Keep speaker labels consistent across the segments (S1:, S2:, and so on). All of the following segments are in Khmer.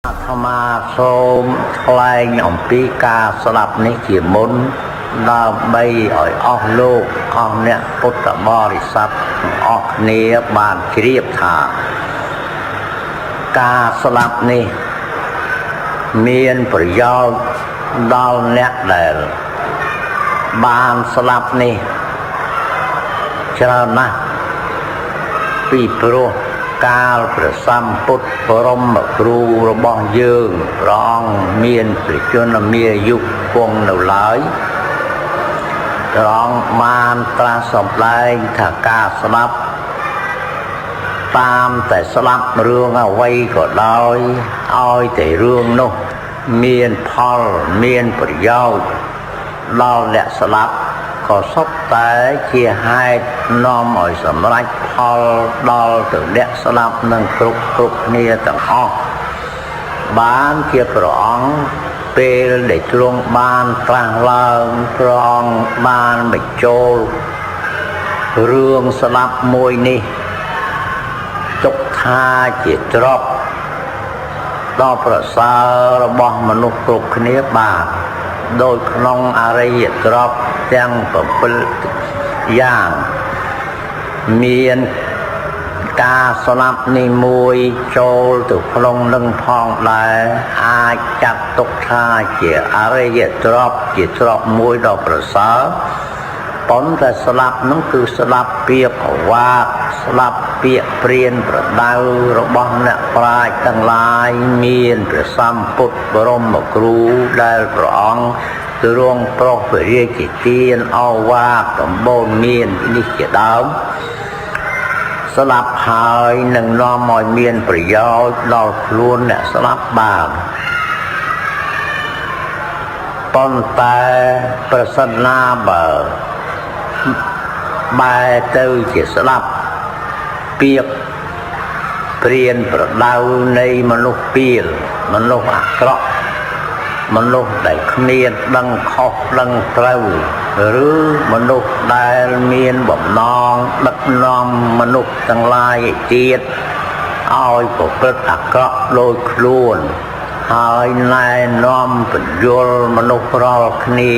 S1: អាត្មាសូមថ្លែងអំពីការស្ដាប់នេះជាមុនដើម្បីឲ្យអស់លោកអស់អ្នកពុទ្ធបរិស័ទទាំងអស់គ្នាបានជ្រាបថាការស្ដាប់នេះមានប្រយោជន៍ដល់អ្នកដែលបានស្ដាប់នេះច្រើនណាស់ពីព្រោះកាលព្រះសម្ពុទ្ធបរមគ្រូរបស់យើងព្រះអង្គមានព្រះជន្មាយុគង់នៅឡើយព្រះអង្គបានត្រាស់សម្ដែងថាការស្ដាប់តាមតែស្ដាប់រឿងអ្វីក៏ដោយឲ្យតែរឿងនោះមានផលមានប្រយោជន៍ដល់អ្នកស្ដាប់ក៏សុទ្ធតែជាហេតុនាំឲ្យសម្រេចផលដល់ទៅអ្នកស្ដាប់នឹងគ្រប់គ្រប់គ្នាទាំងអស់បានជាព្រះអង្គពេលដែលទ្រង់បានត្រាស់ឡើងព្រះអង្គបានបញ្ចូលរឿងស្ដាប់មួយនេះទុកថាជាទ្រព្យដ៏ប្រសើររបស់មនុស្សគ្រប់គ្នាបានដោយក្នុងអរិយទ្រព្យទាំង7យ៉ាងមានការស្ដាប់នេះមួយចូលទៅក្នុងនឹងផងដែរអាចចាត់ទុកថាជាអរិយទ្រព្យជាទ្រព្យមួយដ៏ប្រសើរប៉ុន្តែស្ដាប់នោះគឺស្ដាប់ពាក្យឱវាទស្ដាប់ពាក្យព្រានប្រដៅរបស់អ្នកប្រាជ្ញទាំងឡាយមានព្រះសម្ពុទ្ធបរមគ្រូដែលព្រះអង្គទ្រង់ប្រោសព្រះរាជទានឱវាទដំបូន្មាននេះជាដើមស្ដាប់ហើយនឹងនាំឲ្យមានប្រយោជន៍ដល់ខ្លួនអ្នកស្ដាប់បានប៉ុន្តែប្រសិនណាបើបែរទៅជាស្ដាប់ពាក្យព្រានប្រដៅនៃមនុស្សពីលមនុស្សអាក្រក់មនុស្សដែលគ្មានដឹងខុសដឹងត្រូវឬមនុស្សដែលមានបំណងដឹកនាំមនុស្សទាំងឡាយឯទៀតឲ្យប្រព្រឹត្តអាក្រក់ដោយខ្លួនហើយណែនាំពន្យល់មនុស្សរាល់គ្នា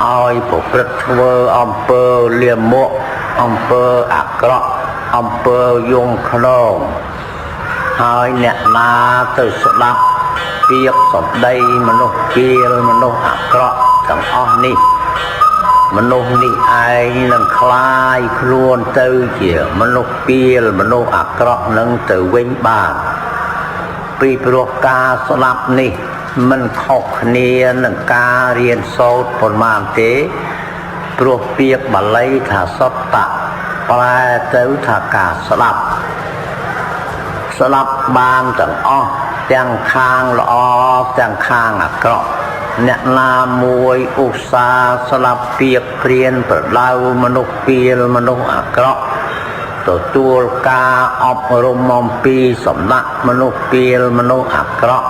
S1: ឲ្យប្រព្រឹត្តធ្វើអំពើលាមកអំពើអាក្រក់អំពើយងខ្នងហើយអ្នកណាទៅស្ដាប់ពាក្យសម្ដីមនុស្សគាលមនុស្សអាក្រក់ទាំងអស់នេះមនុស្សនេះឯងនឹងក្លាយខ្លួនទៅជាមនុស្សគាលមនុស្សអាក្រក់នឹងទៅវិញបានពីព្រោះការស្ដាប់នេះមិនខុសគ្នានឹងការរៀនសូត្រប៉ុន្មានទេព្រោះពាក្យបាលីថាសត្តៈប្រែទៅថាការស្ដាប់ស្ដាប់បានទាំងអស់ទាំងខាងល្អទាំងខាងអាក្រក់អ្នកណាមួយឧស្សាហ៍ស្ដាប់ពាក្យព្រានប្រដៅមនុស្សពីលមនុស្សអាក្រក់ទទួលការអប់រំអំពីសំណាក់មនុស្សពីលមនុស្សអាក្រក់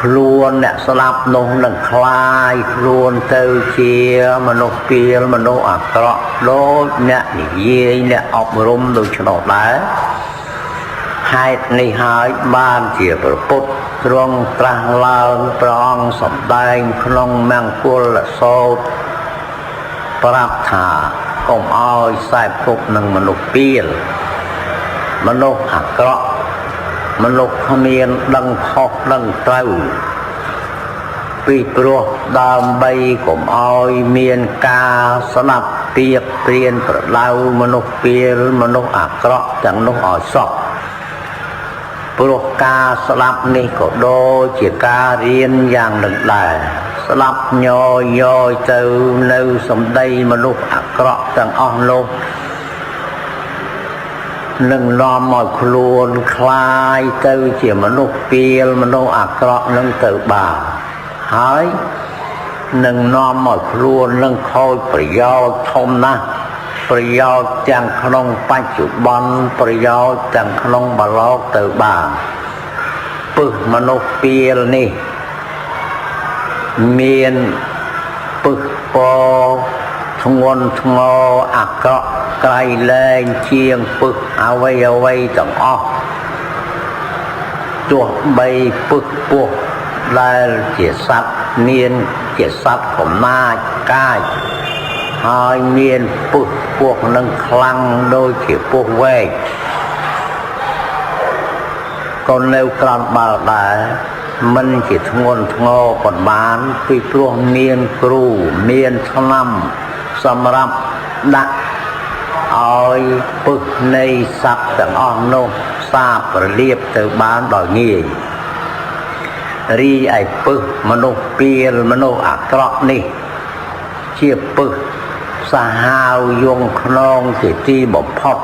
S1: ខ្លួនអ្នកស្ដាប់នោះនឹងក្លាយខ្លួនទៅជាមនុស្សពីលមនុស្សអាក្រក់ដូចអ្នកនិយាយអ្នកអប់រំដូច្នោះដែរហេតុនេះហើយបានជាព្រះពុទ្ធទ្រង់ត្រាស់ឡើងព្រះអង្គសម្ដែងក្នុងមង្គលសូត្រប្រាប់ថាកុំឲ្យខ្សែគប់នឹងមនុស្សពីលមនុស្សអាក្រក់មនុស្សគ្មានដឹងខុសដឹងត្រូវពីព្រោះដើម្បីកុំឲ្យមានការស្ដាប់ពាក្យព្រានប្រដៅមនុស្សពីលមនុស្សអាក្រក់ទាំងនោះឲ្យសោះព្រោះការស្ដាប់នេះក៏ដូចជាការរៀនយ៉ាងនឹងដែរស្ដាប់ញយយទៅនៅសម្ដីមនុស្សអាក្រក់ទាំងអស់នោះនឹងនាំឲ្យខ្លួនក្លាយទៅជាមនុស្សពីលមនុស្សអាក្រក់នឹងទៅបានហើយនឹងនាំឲ្យខ្លួននឹងខូចប្រយោជន៍ធំណាស់ប្រយោជន៍ទាំងក្នុងបច្ចុប្បន្នប្រយោជន៍ទាំងក្នុងបលោកទៅបានពឹសមនុស្សពីលនេះមានពឹសពធ្ងន់ធ្ងរអាក្រក់ក្រៃលែងជាងពឹសអ្វីអ្វីទាំងអស់ ទោះបីពឹសពស់ដែលជាសត្វមានជាសត្វកំណាចកាយហើយមានពឹសពស់នឹងខ្លាំងដូចជាពស់វែកក៏នៅក្រំបាល់ដែរមិនជាធ្ងន់ធ្ងរប៉ុន្មានពីព្រោះមានគ្រូមានថ្នាំសម្រាប់ដាក់ឲ្យពឹសនៃសត្វទាំងអស់នោះសាបរលាបទៅបានដោយងាយរីឯពឹសមនុស្សពៀលមនុស្សអាក្រក់នេះជាពឹសសាហាវយងខ្នងជាទីបំផុត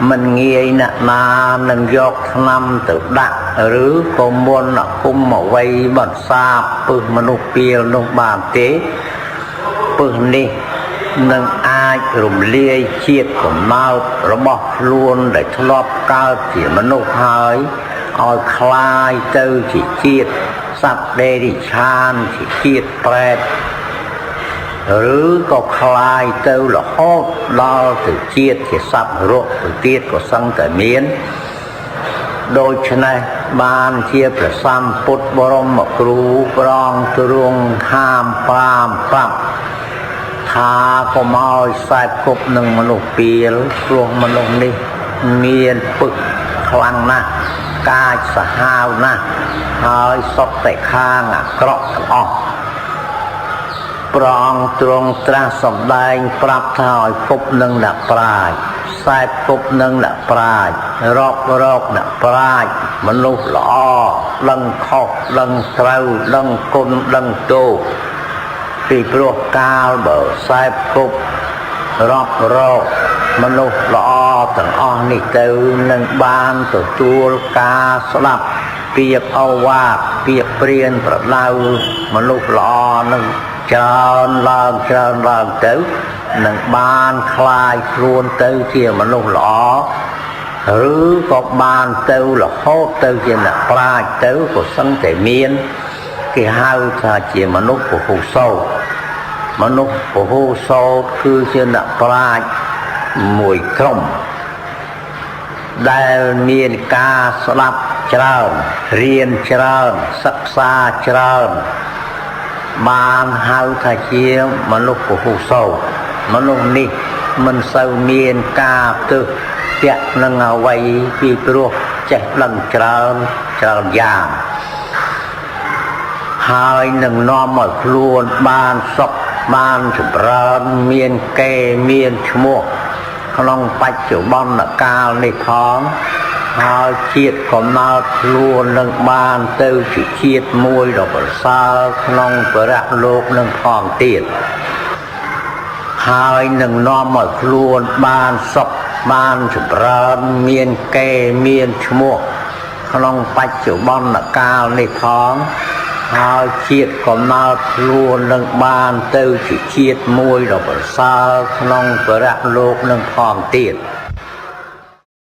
S1: មិនងាយណាស់ណានឹងយកថ្នាំទៅដាក់ឬក៏មុនអាគមអ្វីបន្សាបពឹសមនុស្សពៀលនោះបានទេពឹសនេះនឹងអាចរំលាយជាតិកំណើតរបស់ខ្លួនដែលធ្លាប់កើតជាមនុស្សហើយឲ្យคล้ายទៅជាជាតិសត្វដេរិឆានជាជាតិប្រែតឬក៏คล้ายទៅរហូតដល់ទៅជាតិជាសត្វរកទៅទៀតក៏សឹងតែមានដូច្នេះបានជាព្រះសម្ពុទ្ធបរមគ្រូប្រងទ្រង់ហាមប្រាមប្រាប់ថាកុំឲ្យខ្សែគប់នឹងមនុស្សពៀលព្រោះមនុស្សនេះមានពឹកខ្លាំងណាស់កាចសាហាវណាស់ហើយសុទ្ធតែខាងអាក្រក់ទាំងអស់ប្រងទ្រង់ត្រាស់សម្ដែងប្រាប់ថាឲ្យគប់នឹងអ្នកប្រាជ្ញខ្សែគប់នឹងអ្នកប្រាជ្ញរកអ្នកប្រាជ្ញមនុស្សល្អដឹងខុសដឹងត្រូវដឹងគុណដឹងទោសពីព្រោះកាលបើខ្សែគប់រកមនុស្សល្អទាំងអស់នេះទៅនឹងបានទទួលការស្ដាប់ពាក្យអវាទពាក្យព្រានប្រដៅមនុស្សល្អនឹងច្រើនឡើងច្រើនឡើងទៅនឹងបានคล้ายខ្លួនទៅជាមនុស្សល្អឬក៏បានទៅរហូតទៅជាអ្នកប្រាជ្ញទៅក៏សឹងតែមានគេហៅថាជាមនុស្សពហុសោតមនុស្សពហុសោតគឺជាអ្នកប្រាជ្ញមួយក្រុមដែលមានការស្ដាប់ច្រើនរៀនច្រើនសិក្សាច្រើនបានហៅថាជាមនុស្សពហុសោតមនុស្សនេះមិនសូវមានការទើសទាក់នឹងអ្វីពីព្រោះចេះដឹងច្រើនច្រើនយ៉ាងហើយនឹងនាំឲ្យខ្លួនបានសុខបានចម្រើនមានគេមានឈ្មោះក្នុងបច្ចុប្បន្នកាលនេះផងហើយជាតិកំណើតខ្លួននឹងបានទៅជាជាតិមួយដ៏ប្រសើរក្នុងបរលោកនឹងផងទៀតហើយនឹងនាំឲ្យខ្លួនបានសុខបានចម្រើនមានគេមានឈ្មោះក្នុងបច្ចុប្បន្នកាលនេះផងហើយជាតិកំណើតខ្លួននឹងបានទៅជាជាតិមួយដ៏ប្រសើរក្នុងបរលោកនឹងផងទៀត។